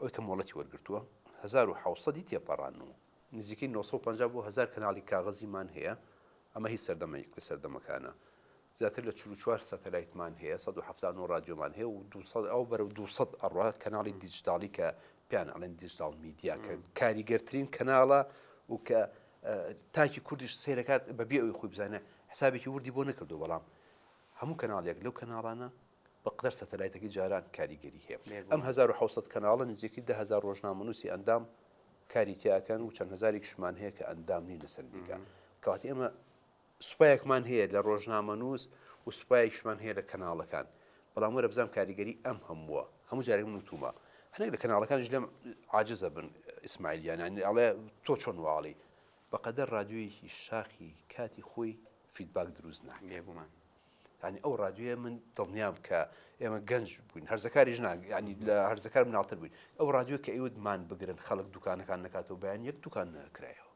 ئەوەی کە مۆڵەتی وەرگرتووە 1700 ی تێپەڕان و نزیکەی 950 بۆ 1000 کەناڵی کاغەزیمان هەیە ئەمە هی سەردەمە یەک لە سەردەمەکانە زیاتر لە 44 سەتەلایتمان هەیە 179 ڕادیۆمان هەیە و 200 ئەو بەرەو 200 ئەڕوا کەناڵی دیجیتاڵی کە پێیان ئەڵێن digital media کە کاریگەرترین کەناڵە و کە تاکی کوردیش سەیرەکات بەبێ ئەوی خۆی بزانێ حسابێکی وردی بۆ نەکردو بەڵام هەموو کەناڵێک لەو کەناڵانە بە قدەر سەتەلایتەکەی جاران کاریگەری هەیە. ئەم 1700 کەناڵە نزیکەی 10000 ڕۆژنامەنووسی ئەندام کاری تیاکەن و چەند هەزارێکیشمان هەیە کە ئەندام نین لە سەندیکا. کەواتە ئێمە سوپایەکمان هەیە لە ڕۆژنامەنووس و سوپایەکیشمان هەیە لە کەناڵەکان. بەڵام وەرە بزانم کاریگەری ئەم هەمووە هەموو جارێک من وتومە هەنێک لە کەناڵەکانیش لێم عاجزە بن ئیسماعیلیان یانی ئەڵێ تۆ چۆن واڵی بەقەدەر ڕادیۆیەکی شاخی کاتی خۆی feedback دروست ناکات. بێگومان. یانی ئەو ڕادیۆیە من دڵنیام کە ئێمە گەنج بووین هەرزەکاریش نا ینی لە هەرزەکار مناڵتر بووین ئەو ڕادیۆ کە ئەیوت مان بگرن خەڵک دوکانەکان نەکاتەوە بەیان یەک دوکان نەکرایەوە.